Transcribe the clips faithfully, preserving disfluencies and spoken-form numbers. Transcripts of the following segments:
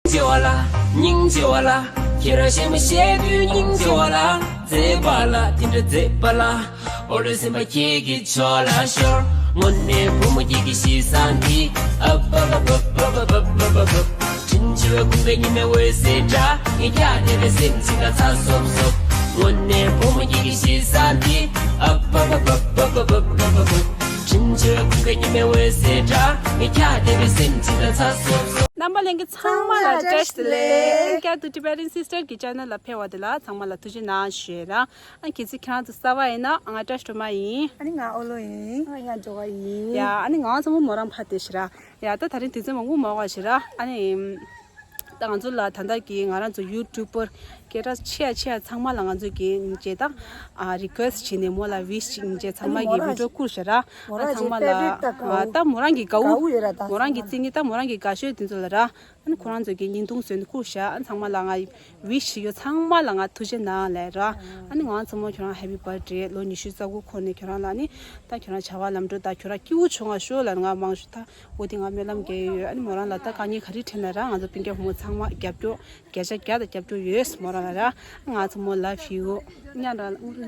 ཆེ་བ་ལ། སྙིང་རྗེ་བ་ལ། ཁྱེད་རང་གཞན་མ་བཤད་དུས་སྙིང་རྗེ་བ་ལ། མཛེས་པ་ལ་དེ་འདྲ་མཛེས་པ་ལ། ཨོ་ལོ་སེམས་པ་ཁྱེད་ཀྱི་ཕྱོགས་ལ་ཤོར། དངོས་གནས་བུ་མོ་ཁྱེད་ཀྱི་གཤིས་བཟང་འདི། ཨབ་ཨབ་ཨབ། དྲིན་ཆེ་བའི་ཁུངས་པའི་ཉི་མའི་འོད་ཟེར་འདྲ། ངས་ཀྱང་དེ་བས་སེམས་ཅིག་ལ་ཚ་སོབ་སོབ། དངོས་གནས་བུ་མོ་ཁྱེད་ཀྱི་གཤིས་བཟང་འདི། ཨབ་ཨབ་ཨབ། དྲིན་ཆེ་བའི་ཁུངས་པའི་ཉི་མའི་འོད་ཟེར་འདྲ། ངས་ཀྱང་དེ་བས་སེམས་ཅིག་ལ་ཚ་སོབ་སོབ། རྣམ་པ་ལྷན་རྒྱས་ཚང་མ་ལ་བཀྲ་ཤིས་བདེ་ལེགས། བསྐྱར་དུ་Tibetan Sister གི་channel ལ་ཕེབས་པ་དེ་ལ་ཚང་མ་ལ་ཐུགས་རྗེ་གནང་ཞུ་ཡ་ར། ཨ་གལ་སྲིད་ཁྱེད་རང་ཚོ་གསར་པ་ཡིན་ན། ང་བཀྲ་ཤིས་སྒྲོལ་མ་ཡིན། ཨ་ནི་ང་ཨོ་ལོ་ཡིན། ང་ཡང་འགྲོ་བ་ཡིན། ཡ། ཨ་ནི་ང་ཚང་མ་མོ་རང་ཕ་དེ་ཞེ་ར། ཡ། ད་ད་རིང་དུས་ཚོད་མང་པོ་མ་འགོར་བ་ཞེ་ར། ཨ་ནི་ད་ང་ཚོ་ལ་ད་ལྟ་གི་ང་རང་ཚོ་YouTuber སྐད་གྲགས་ཆེ་ཡ་ཆེ་ཡ་ཚང་མ་ལ་ང་ཚོ་གི་ཉིན་བྱེད་ད་ཨ་request བྱས་ནས་མོ་ལ་wish ཅིག་ཉིན་བྱེད་ཚང་མ་གི་video བསྐུར་ཞེ་ར། མོ་རང་ཚང་མ་ལ་ད་མོ་རང་གི་དགའ་བོ་ཡོད་ར། ད་མོ་རང་གི་བརྩེ་ཉིན་ད་མོ་རང་གི་དགའ་ཤོས་དེ་ཚོ་ལ་ར། ཨ་ནི་ཁོ་རང་ཚོ་གི་བརྙན་ཐུང་བཟོས་ནས་བསྐུར་ཤག་ཨ་ནི་ཚང་མ་ལ་ང་wish ཡོད། ཚང་མ་ལ་ང་ཐུགས་རྗེ་གནང་ལབ་ར། ཨ་ནི་ང་ཚང་མ་ཁྱོད་རང་happy birthday ལོ་ཉི་ཤུ་རྩ་དགུ་འཁོར་ནས་ཁྱོད་རང་ལ་ནི་ད་ཁྱོད་རང་བྱ་བ་ལམ་འགྲོ་དང་ཁྱོད་རང་སྐྱིད་པོ་བྱུང་བ་ཤོག་ལབ་ང་མང་ཤོས་ད་འོ་དེ་ང་སྨོན་ལམ་རྒྱག་ཡོད། ཨ་ནི་མོ་རང་ལ་ད་དཀའ་ངལ་ག་རེ་འཕྲད་ན་ར་ང་ཚོ་སྤུན་ཀྱག་བུ་མོ་ཚང་མ་རྒྱབ་སྐྱོར་བརྒྱ་ཆ་བརྒྱ་དང་རྒྱབ་སྐྱོར་ཡོད་མོ་རང་ལ་ར། ང་ཚང་མ་love you ཉ་འདྲ་ལ་ངུ་རུ་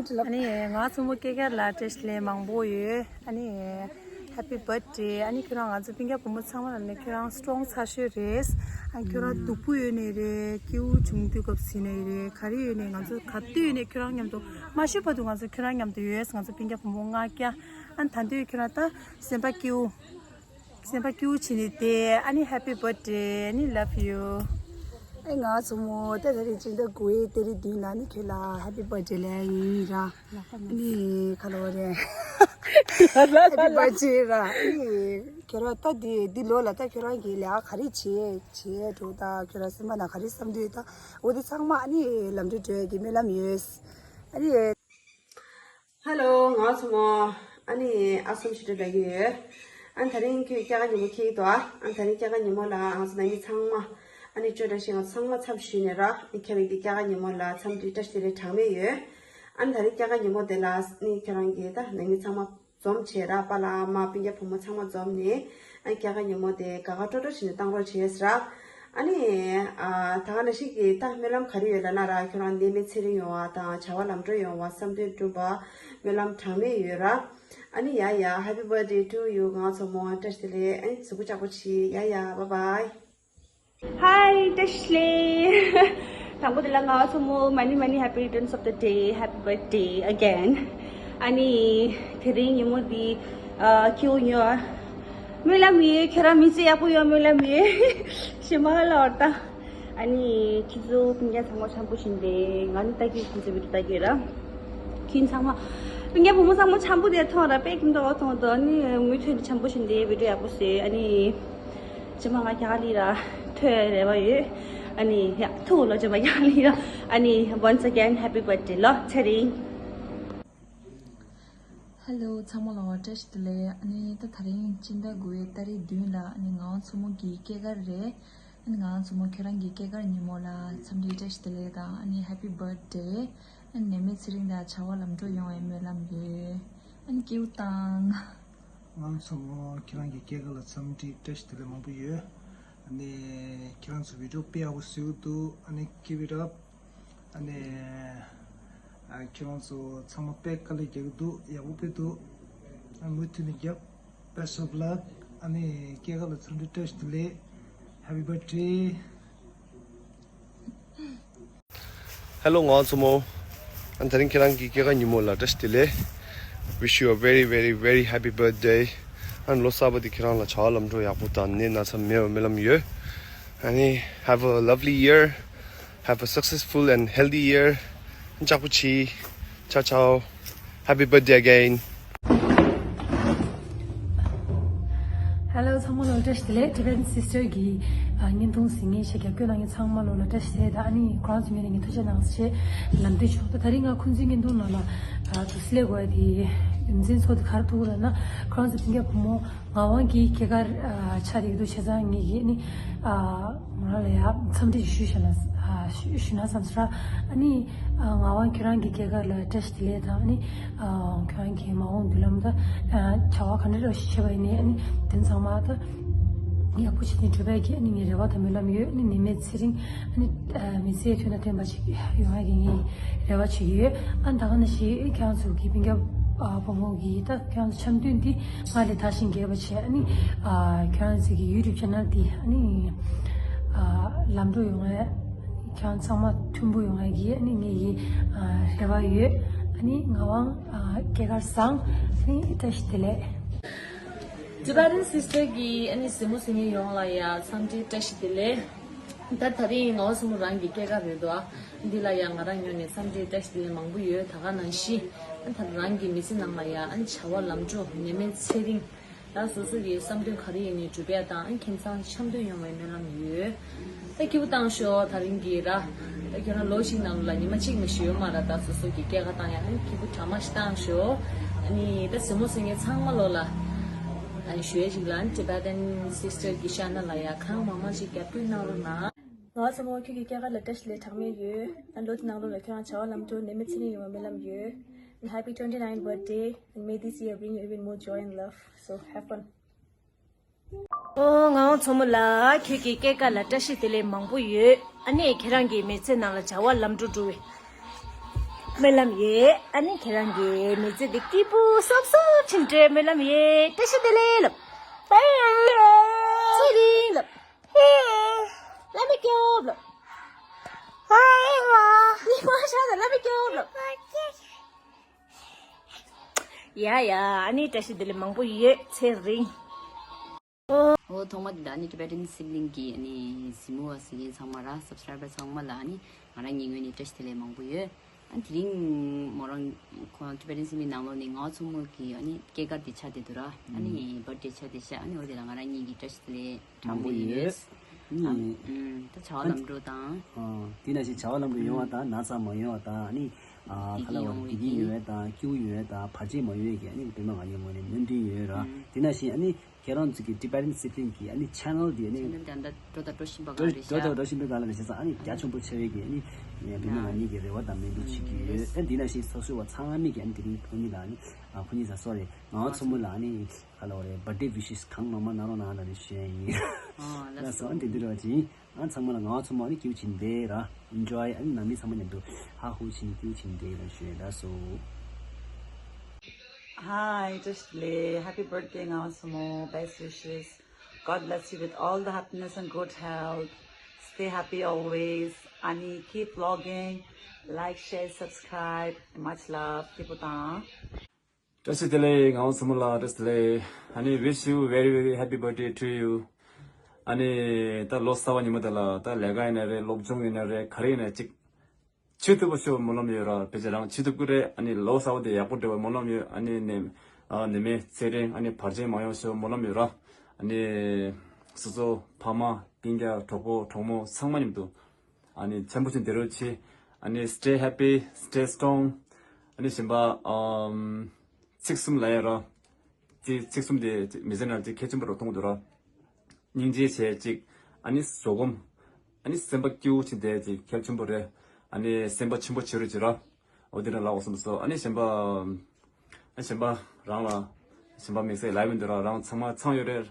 ཚོ། ཨ་ནི་ང་ཚོ་མོ་སྐྱེས་སྐར་ལ་བཀྲ་ཤིས་བདེ་ལེགས་མང་པོ་ཡོད། ཨ་ནི་happy birthday། ཨ་ནི་ཁྱོད་རང་ང་ཚོ་སྤུན་ཀྱག་བུ་མོ་ཚང་མ་ལ་ནི་ཁྱོད་རང་strong ཚ་ཤོས་རེད། ཨ་ཁྱོད་རང་སྡུག་པོ་ཡོད་ནའི་རེད། སྐྱིད་པོ་བྱུང་དུས་སྐབས་ཟིན་ནའི་རེད། ག་རེ་ཡོད་ནའི་ང་ཚོ་ག་དུས་ཡོད་ནའི་ཁྱོད་རང་མཉམ་དུ་མ་ཤི་བར་དུ་ང་ཚོ་ཁྱོད་རང་མཉམ་དུ་ཡོད། ང་ཚོ་སྤུན་ཀྱག་བུ་མོ་ལྔ་བརྒྱ། ཨ་ནི་ད་དུས་ཁྱོད་རང་ད་སེམས་པ་སྐྱིད་པོ། སེམས་པ་སྐྱིད་པོ་བྱས་ནས་བསྡད། ཨ་ནི་happy birthday། ཨ་ནི་love you། ཨེ་ང་ཚོ་མོ་ད་ད་རེས་སྤྱི་ཟླ་དགུ་པའི་ཏ་རིག་བདུན་ལ་ནི་ཁྱོད་ལ་happy birthday ལབ་ཡིན་ར། ཨ་ནི་ཁ་ལོ་རེད། happy birthday ར། ཨ་ནི་ཁྱོད་རང་ད་འདི་འདི་ལོ་ལ་ད་ཁྱོད་རང་གིས་ལས་ཀ་ག་རེ་བྱེད་བྱེད་འགྲོ། ད་ཁྱོད་རང་སེམས་པ་ནང་ག་རེ་བསམ་འདོད་ད་འོ་དེ་ཚང་མ་ཨ་ནི་ལམ་འགྲོ་འགྲོ་ཡ་གི་སྨོན་ལམ་ཡོད། ཨ་ནི། Hello ང་ཚོ་མོ། ཨ་ནི་ཨ་སུམ་ཞིག་ཏུ་འདྲ་གི་ཡོད། ཨ་ནི་ད་རིང་ཁྱོད་སྐྱེས་སྐར་ཉིན་མོ་འཁེལ་གྱི་འདུག་ཨ་ནི་ད་རིང་སྐྱེས་སྐར་ཉིན་མོ་ལ་ང་ཚོ་ནང་མི་ཚང་མ། ཨ་ནི་ཅོ་འདྲ་ཞིག་ང་ཚོ་ཚང་མ་འཚམས་ཞུས་ནས་ར། ཨ་ནི་ཁྱོད་རང་གི་སྐྱེས་སྐར་ཉིན་མོ་ལ་འཚམས་འདྲི་བཀྲ་ཤིས་བདེ་ལེགས་གྲངས་མེད་ཡོད། ཨ་ནི་ད་རིང་སྐྱེས་སྐར་ཉིན་མོ་དེ་ལ་ནི་ཁྱོད་རང་གི་ད་ནང་མི་ཚང་མ་འཛོམས་བྱས་ར། པཱ་ལགས་ཨ་མ་སྤུན་ཀྱག་བུ་མོ་ཚང་མ་འཛོམས་ནས་ཨ་ནི་སྐྱེས་སྐར་ཉིན་མོ་དེ་དགའ་དགའ་སྤྲོ་སྤྲོ་བྱས་ནས་བཏང་རོགས་བྱས་ཟེར་ར། ཨ་ནི་ཨ་ད་ག་ནང་བཞིན་གྱི་ད་སྨོན་ལམ་ག་རེ་ཡོད་ལབ་ན་ར། ཁྱོད་རང་ནད་མེད་ཚེ་རིང་ཡོང་བ་དང་བྱ་བ་ལམ་འགྲོ་ཡོང་བ་བསམ་དོན་འགྲུབ་པ་སྨོན་ལམ་གྲངས་མེད་ཡོད་ར། ཨ་ནི་ཡ་ཡ་happy birthday to you ང་ཚོ་མོ། བཀྲ་ཤིས་བདེ་ལེགས། ཨ་ནི་གཟུགས་པོ་ཅག་པོ་བྱེད། ཡ་ཡ་bye bye། Hi བཀྲ་ཤིས་བདེ་ལེགས། དང་པོ་དེ་ལ་ང་ཚོ་མོ་many many happy returns of the day, happy birthday again. ཨ་ནི་དེ་རིང་ཉིན་མོ་འདི་ཨ་སྐྱིད་པོ་ཡོང་སྨོན་ལམ་ཡོད། ཁྱོད་རང་མི་ཚེ་ཡག་པོ་ཡོང་སྨོན་ལམ་ཡོད། ཞེ་མ་ལ་བར་ད། ཨ་ནི་ཁྱེད་ཚོ་སྤུན་ཀྱག་ཚང་མ་འཆམ་པོ་བྱས་ནས་ང་ནི་ལྟ་གི་ཁྱེད་ཚོ་བི་ཌི་ཡོ་ལྟ་གི་ར། ཁྱེད་ཚང་མ་སྤུན་ཀྱག་བུ་མོ་ཚང་མ་འཆམ་པོ་དེ་མཐོང་ར། དཔེ་ཁྱིམ་དུ་འོ་མཐོང་དུ་ཨ་ནི་མུ་མཐུད་ནས་འཆམ་པོ་བྱས་ནས་བི་ཌི་ཡོ་ཡག་པོ་བཟོས། ཨ་ནི་ཅི་མ་ང་རྒྱ་གར་ལི་ར་ཐོས་རེ་བ་ཡོད། ཨ་ནི་ཡ་ཐུག་ལོ་ཅི་མ་རྒྱ་གར་ལི་ར། ཨ་ནི་once again happy birthday ལོ་ཚེ་རིང་། Hello ཚང་མ་ལ་བཀྲ་ཤིས་བདེ་ལེགས། ཨ་ནི་ད་དེ་རིང་སྤྱི་ཟླ་དགུ་པའི་ཏ་རིག་བདུན་ལ་ཨ་ནི་ང་ཚོ་མོ་གི་སྐྱེས་སྐར་རེད། ཨ་ནི་ང་ཚོ་མོ་ཁྱོད་རང་གི་སྐྱེས་སྐར་ཉིན་མོ་ལ་འཚམས་འདྲི་བཀྲ་ཤིས་བདེ་ལེགས་དང་ཨ་ནི་happy birthday། ཨ་ནི་ནད་མེད་ཚེ་རིང་དང་བྱ་བ་ལམ་འགྲོ་ཡོང་བའི་སྨོན་ལམ་ཡོད། ཨ་ནི་སྐྱིད་པོ་བཏང་། ང་ཚོ་མོ་ཁྱེད་རང་གི་སྐྱེས་སྐར་ལ་འཚམས་འདྲི་བཀྲ་ཤིས་བདེ་ལེགས་མང་པོ་ཡོད། ཨ་ནི་ཁྱེད་རང་ཚོ་བི་ཌི་ཡོ་དཔེ་ཡག་པོ་བཟོས་འདུག་ཨ་ནི་keep it up། ཨ་ནི་ཨ་ཁྱེད་རང་ཚོ་ཚང་མ་དཔེ་དཀའ་ལས་རྒྱག་གི་འདུག་ཡག་པོ་དཔེ་འདུག་ཨ་མུ་མཐུད་ནས་རྒྱབ། Best of luck། ཨ་ནི་སྐྱེས་སྐར་ལ་འཚམས་འདྲི་བཀྲ་ཤིས་བདེ་ལེགས། Happy birthday། Hello ང་ཚོ་མོ། ཨ་ནི་དེ་རིང་ཁྱེད་རང་གི་སྐྱེས་སྐར་ཉིན་མོ་ལ་བཀྲ་ཤིས་བདེ་ལེགས། Wish you a very very very happy birthday། ཨ་ནི་ལོ་གསར་པ་འདི་ཁྱེད་རང་ལ་བྱ་བ་ལམ་འགྲོ་ཡག་པོ་དང་ནད་ན་ཚ་མེད་པའི་སྨོན་ལམ་ཡོད། ཨ་ནི་have a lovely year, have a successful and healthy year. ཅག་པོ་ཆི། Ciao ciao. Happy birthday again. Hello ཚང་མ་ལ་བཀྲ་ཤིས་བདེ་ལེགས། Tibetan Sister གི་ཨ་བརྙན་ཐུང་གཟིགས་མཁན་ཞིག་རྒྱབ་སྐྱོར་གནང་མཁན་ཚང་མ་ལ་བཀྲ་ཤིས་བདེ་ལེགས་དང་ཨ་ནི་ཁོ་རང་ཚོ་ངོས་ནས་ངས་ཐུགས་རྗེ་གནང་ཞེས་ལམ་སྟོན་ཞུ། ད་དེ་རིང་ང་ཁོང་ཚོའི་བརྙན་ཐུང་ནང་ལ་ཨ་དུ་སི་ལེ་གོ་ཡ་དེ་རྒྱུ་མཚན་ཚོགས་དེ་ག་རེ་ཐུག་ལབ་ན་ཁོ་རང་ཚོ་སྤུན་ཀྱག་བུ་མོ་ངག་དབང་གི་སྐྱེས་སྐར་ཨ་ཆགས་བསྡད་ཀྱི་འདུག་བྱས་ཙང་ངེད་ཀྱིས་ནི་ཨ་ང་རང་ལ་ཡ་འཚམས་འདྲི་ཞུ་ཞུ་ན་ཨ་ཞུ་ཞུ་ན་བསམ་སོང་ར། ཨ་ནི་ཨ་ངག་དབང་ཁྱོད་རང་གི་སྐྱེས་སྐར་ལ་བཀྲ་ཤིས་བདེ་ལེགས་དང་ཨ་ནི་ཨ་ཁྱོད་རང་གི་མ་འོངས་མདུན་ལམ་ད་ཨ་བྱ་བ་ག་འདྲ་འདྲ་ཞིག་བྱེད་པ་ཡིན་ནའི་ཨ་ནི་དེ་ཚང་མ་ད་ ངའི་བུ་ཆེ་དེ་གྲུབ་པའི་གི་ཨ་ནི་ངའི་རེ་བ་དང་སྨོན་ལམ་ཡོད། ཨ་ནི་ནད་མེད་ཚེ་རིང་ཨ་ནི་མི་ཚེ་མཐུན་ན་ལྡན་པ་ཞིག་ཡོང་ཡ་གི་ངའི་རེ་བ་ཞིག་ཡོད། ཨ་ནི་ད་ག་ནང་བཞིན་ཁྱེད་རང་ཚོ་གི་སྤུན་ཀྱག་བུ་མོ་གི་ད་ཁྱེད་རང་ཚོ་འཆམ་མཐུན་འདི་སྔར་ལས་དར་ཞིང་རྒྱས་པ་བྱས། ཨ་ནི་ཁྱེད་རང་ཚོ་གི་YouTube channel འདི་ཨ་ནི་ལམ་འགྲོ་ཡོང་བའི་ཁྱེད་རང་ཚང་མ་མཐུན་པོ་ཡོང་བའི་གི་ཨ་ནི་ངའི་གི་རེ་བ་ཡོད། ཨ་ནི་ངག་དབང་སྐྱེས་སྐར་བཟང་། ཨ་ནི་བཀྲ་ཤིས་བདེ་ལེགས། Tibetan sister གི་ཨ་ནི་གཟིགས་མོ་གཟིགས་མཁན་ཡོངས་ལ་ཡ་འཚམས་འདྲི་བཀྲ་ཤིས་བདེ་ལེགས། ད་དེ་རིང་ངག་དབང་མཚོ་མོ་རང་གི་སྐྱེས་སྐར་རེད་དོ། འདི་ལ་ཡ་ང་རང་ངོས་ནས་འཚམས་འདྲི་བཀྲ་ཤིས་བདེ་ལེགས་མང་པོ་ཡོད། ད་ག་ནང་བཞིན་ཨ་ད་རང་གི་མི་ཚེ་ནང་ལ་ཡ་ཨ་ནི་བྱ་བ་ལམ་འགྲོ་ནད་མེད་ཚེ་རིང་། ད་སོ་སོ་གི་བསམ་དོན་ག་རེ་ཡིན་ནའི་འགྲུབ་ཡ་དང་ཨ་ནི་ཁྱིམ་ཚང་འཆམ་མཐུན་ཡོང་བའི་སྨོན་ལམ་ཡོད། ད་སྐྱིད་པོ་བཏང་ཤོག་ད་རིང་གི་ར། ད་ཁྱོད་རང་ལོ་གཅིག་ནང་ལ་ཉི་མ་གཅིག་མ་ཞིག་ཡོད་མ་ར། ད་སོ་སོ་གི་སྐྱེས་སྐར་བཏང་ཡ་ཨ་ནི་སྐྱིད་པོ་གྲ་མ་ཞིག་བཏང་ཤོག་ཨ་ནི་ད་གཟིགས་མོ་གཟིགས་མཁན་ཚང་མ་ལོ་ལ་ཨ་ནི་ཞུ་ཡ་ཞིག་ལ་ཨ་ནི་Tibetan sister གི་channel ལ་ཡ་གང་མང་མང་ཞིག་རྒྱབ་སྐྱོར་གནང་རོགས་གནང་། ངག་དབང་མཚོ་མོ་ཁྱོད་ཀྱི་སྐྱེས་སྐར་ལ་བཀྲ་ཤིས་བདེ་ལེགས་གྲངས་མེད་ཡོད། ཨ་ལོ་འདི་ནང་ལོ་ལ་ཁྱོད་རང་བྱ་བ་ལམ་འགྲོ་ནད་མེད་ཚེ་རིང་ཡོང་བའི་སྨོན་ལམ་ཡོད། Happy twenty-ninth birthday and may this year bring you even more joy and love. So have fun. ཨོ་ངག་དབང་མཚོ་མོ་ལགས། ཁྱོད་ཀྱི་སྐྱེས་སྐར་ལ་བཀྲ་ཤིས་བདེ་ལེགས་མང་པོ་ཡོད། ཨ་ནི་ཁྱེད་རང་གི་མི་ཚེ་ནང་ལ་བྱ་བ་ལམ་འགྲོ་འགྲོ་བའི་སྨོན་ལམ་ཡོད། ཨ་ནི་ཁྱེད་རང་གི་མི་ཚེ་འདི་སྐྱིད་པོ་སོབ་སོབ་ཕྱིན་འགྲོའི་སྨོན་ལམ་ཡོད། བཀྲ་ཤིས་བདེ་ལེགས་ལབ། ཚེ་རིང་ལབ། བླ་མ་སྐྱོབས་ལབ། ཉི་མ་ཤར་ལ་བླ་མ་སྐྱོབས་ལབ། ཡ་ཡ། ཨ་ནི་བཀྲ་ཤིས་བདེ་ལེགས་མང་པོ་ཡོད། ཚེ་རིང་། ཨོ་ཐོག་མ་དེ་ད་ཨ་ནི་Tibetan sibling གི་ཨ་ནི་གཟིགས་མོ་བ་གཟིགས་མཁན་ཚང་མ་ར་subscriber ཚང་མ་ལ་ཨ་ནི་ང་རང་གི་ངོས་ནས་བཀྲ་ཤིས་བདེ་ལེགས་མང་པོ་ཡོད། ཨ་ནི་དེ་རིང་མོ་རང་ཁོང་Tibetan sibling ནང་ལོགས་ནས་ངག་དབང་མཚོ་མོ་གི་ཨ་ནི་སྐྱེས་སྐར་དེ་ཆགས་བསྡད་འདུག་ར། ཨ་ནི་birthday ཆགས་བསྡད་ཤག་ཨ་ནི་འོ་དེ་ལ་ང་རང་གཉིས་ཀྱིས་བཀྲ་ཤིས་བདེ་ལེགས་གྲངས་མང་པོ་མེད་ཡོད། ཡོད། ཨ་ནི་ཨ་ད་བྱ་བ་ལམ་འགྲོ་དང་། ཨ་དེ་ནང་བཞིན་བྱ་བ་ལམ་འགྲོ་ཡོང་བ་དང་ན་ཚ་མ་ཡོང་བ་དང་ཨ་ནི་ཨ་བདེ་ག་ལ་སྐྱིད་ཡོང་བ་བའི་བདེ་སྐྱིད་ཡོང་བ་དང་སྐྱིད་པོ་ཡོང་བ་དང་བར་ཆད་མ་ཡོང་བའི་གི་ཨ་ནི་པད་མ་ང་གཉིས་ངོས་ནས་སྨོན་འདུན་ཡོད་ར། དེ་ནང་བཞིན་ཨ་ནི་ཁྱེད་རང་ཚོ་གི་Tibetan sibling གི་ཨ་ནི་channel དེ་ཨ་ནི་channel དེ་ད་ལྟ་འགྲོ་དང་འགྲོ་བཞིན་པ་འགའ་རེད་འགྲོ་ཤག་དང་འགྲོ་བཞིན་པའི་སྒང་ལ་རེད་ཤག་ཨ་ནི་རྒྱ་ཆེན་པོ་ཆེ་བའི་གི་ཨ་ནི་པད་མ་ང་གཉིས་ཀྱི་རེ་བ་དང་སྨོན་འདུན་བྱེད་ཀྱི་ཡོད། ཨ་འདི་ནང་བཞིན་སོ་སོ་བ་ཚང་མ་གི་ཨ་ནི་དེ་རིང་ཕོ་ཉི་ལ་ཨ་ནི་ཨ་ཕོ་ཉི་ཟ་sorry ངག་དབང་མཚོ་མོ་ལ་ཨ་ནི་ག་ལ་བ་རེད་birthday wishes གང་མང་མང་གནང་རོགས་གནང་ལབ་ནས་ཞུ་ཡ་ཡིན། ལགས་སོ། ཨ་ནི་དེ་འདྲ་བ་ཅིག་ཨ་ཚང་མ་ལ་ངག་དབང་མཚོ་མོ་ཨ་ནི་སྐྱིད་པོ་བྱེད་བསྡད་ར། enjoy ཨ་ནི་ནང་མི་ཚང་མ་མཉམ་དུ་ཧ་ཧུ་བྱེད་ནས་སྐྱིད་པོ་བྱེད་བསྡད་ར་ཞུ་ཡ། ལགས་སོ། Hi, བཀྲ་ཤིས་བདེ་ལེགས། Happy birthday ངག་དབང་མཚོ་མོ། Best wishes. God bless you with all the happiness and good health. Stay happy always. ཨ་ནི་keep vlogging. Like, share, subscribe. Much love. སྐྱིད་པོ་བཏང་། བཀྲ་ཤིས་བདེ་ལེགས། ངག་དབང་མཚོ་མོ་ལགས་བཀྲ་ཤིས་བདེ་ལེགས། ཨ་ནི་wish you very very happy birthday to you. ཨ་ནི་ད་ལོ་གསར་པ་ཉིན་མོ་དེ་ལ་ད་ལས་ཀ་ཡིན་ན་རེད་སློབ་སྦྱོང་ཡིན་ན་རེད་ག་རེ་ཡིན་ན་ཅིག་བྱེད་ཐུབ་པ་ཤོག་སྨོན་ལམ་ཡོད་ར། ཕལ་ཆེར་རང་བྱེད་ཐུབ་ཀྱི་རེད། ཨ་ནི་ལོ་གསར་པ་དེ་ཡག་པོ་འགྲོ་བའི་སྨོན་ལམ་ཡོད། ཨ་ནི་ནད་ཨ་ནད་མེད་ཚེ་རིང་ཨ་ནི་བར་ཆད་མ་ཡོང་ཤོག་སྨོན་ལམ་ཡོད་ར། ཨ་ནི་སོ་སོ་ཕ་མ་སྤུན་ཀྱག་གྲོགས་པོ་གྲོགས་མོ་ཚང་མ་མཉམ་དུ་ཨ་ནི་འཆམ་པོ་བྱས་བསྡད་རོགས་བྱེད། ཨ་ནི་stay happy, stay strong. ཨ་ནི་གཞན་པ་ཨམ་ཚིག་གསུམ་ལབ་ཡ་ར། ཚིག་ཚིག་གསུམ་དེ་མི་ཚེ་ནང་ཅིག་གལ་ཆེན་པོ་རུ་མཐོང་གི་འདུག་ར། སྙིང་རྗེ་བྱས་ཅིག་ཨ་ནི་བཟོད་སྒོམ། ཨ་ནི་སེམས་པ་སྐྱིད་པོ་བྱས་བསྡད་ཅིག་གལ་ཆེན་པོ་རེད། ཨ་ནི་སེམས་པ་ཆེན་པོ་བྱེད་རོགས་བྱེད་ར། འོ་དེ་འདྲ་ལབ་དགོས་བསམ་སོང་། ཨ་ནི་གཞན་པ། ཨ་གཞན་པ་རང་ལ། གཞན་པ་དམིགས་བསལ་ལབ་མི་འདུག་ར། རང་ཚང་མ་ཚང་ཡོད་རེད།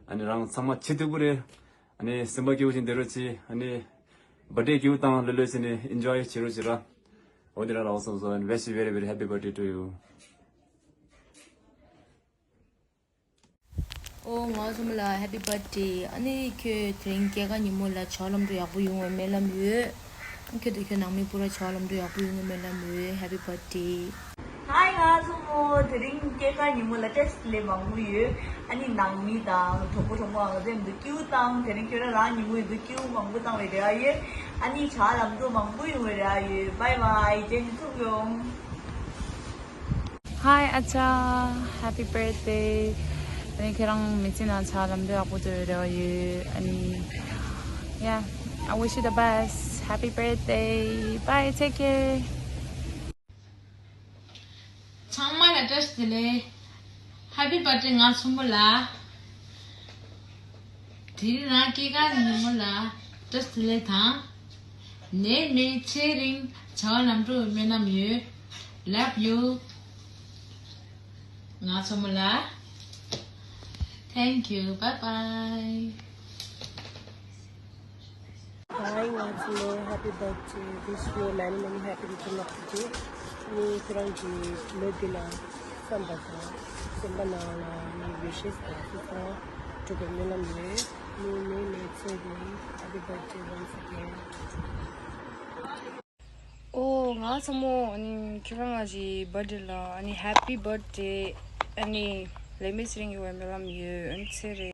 ཨ་ནི་རང་ཚང་མ་བྱེད་ཐུབ་ཀྱི་རེད། ཨ་ནི་སེམས་པ་སྐྱིད་པོ་བྱས་བསྡད་རོགས་བྱེད། ཨ་ནི་birthday སྐྱིད་པོ་བཏང་ལྷོད་ལྷོད་བྱས་ནས་enjoy བྱེད་རོགས་བྱེད་ར། འོ་དེ་འདྲ་ལབ་དགོས་བསམ་སོང་། wish you very very happy birthday to you. ཨོ་ངག་དབང་མཚོ་མོ་ལགས་happy birthday། ཨ་ནི་ཁྱོད་དེ་རིང་སྐྱེས་སྐར་ཉིན་མོ་ལ་བྱ་བ་ལམ་འགྲོ་ཡག་པོ་ཡོང་བའི་སྨོན་ལམ་ཡོད། ཁྱོད་དང་ཁྱོད་ནང་མི་པུ་ར་བྱ་བ་ལམ་འགྲོ་ཡག་པོ་ཡོང་བའི་སྨོན་ལམ་ཡོད། Happy birthday། Hi ངག་དབང་མཚོ་མོ། དེ་རིང་སྐྱེས་སྐར་ཉིན་མོ་ལ་བཀྲ་ཤིས་བདེ་ལེགས་མང་པོ་ཡོད། ཨ་ནི་ནང་མི་དང་གྲོགས་པོ་གྲོགས་མོ་ཨང་རྩེ་མི་འདུག་སྐྱིད་པོ་བཏང་། དེ་རིང་ཁྱོད་རང་རང་ཉིན་མོ་ཡིན་དུས་སྐྱིད་པོ་མང་པོ་བཏང་བའི་རེ་བ་ཡོད། ཨ་ནི་བྱ་བ་ལམ་འགྲོ་མང་པོ་ཡོང་བའི་རེ་བ་ཡོད། Bye bye རྗེས་ནས་ཐུག་ཡོང་། Hi ཨ་ཅག happy birthday། ཨ་ནི་ཁྱེད་རང་མི་ཚེ་ནང་བྱ་བ་ལམ་འགྲོ་ཡག་པོ་འགྲོ་བའི་རེ་བ་ཡོད། ཨ་ནི་yeah, I wish you the best. Happy birthday. Bye, take care. ཚང་མ་ལ་བཀྲ་ཤིས་བདེ་ལེགས། Happy birthday ངག་དབང་མཚོ་མོ་ལགས། དེ་རིང་རང་སྐྱེས་སྐར་ཉིན་མོ་ལ་བཀྲ་ཤིས་བདེ་ལེགས་དང་། ནད་མེད་ཚེ་རིང་བྱ་བ་ལམ་འགྲོ་སྨོན་ལམ་ཡོད། Love you ངག་དབང་མཚོ་མོ་ལགས། Thank you. Bye bye. Hi, ང་ཚོ་ནས་happy birthday wish you many many happy return of the day. ངས་ཁྱེད་རང་གི་ལོ་འདི་ལ་བསམ་པ་དང་སེམས་པ་ནང་ལ་ངའི་ཡོད་ཤེས་དང་སེམས་ཚང་སྒྲུབ་པའི་སྨོན་ལམ་ཡོད། ངའི་ནི་ནས་ཚོད་རེད། Happy birthday once again. ཨོ་ང་ཚང་མ་ཨ་ནི་ཁྱེད་རང་ང་གི་birthday ལ་ཨ་ནི་happy birthday ཨ་ནི་ལེགས་མི་སྲིང་ཡོང་བའི་སྨོན་ལམ་ཡོད། ཨ་ནི་ཚེ་རེ།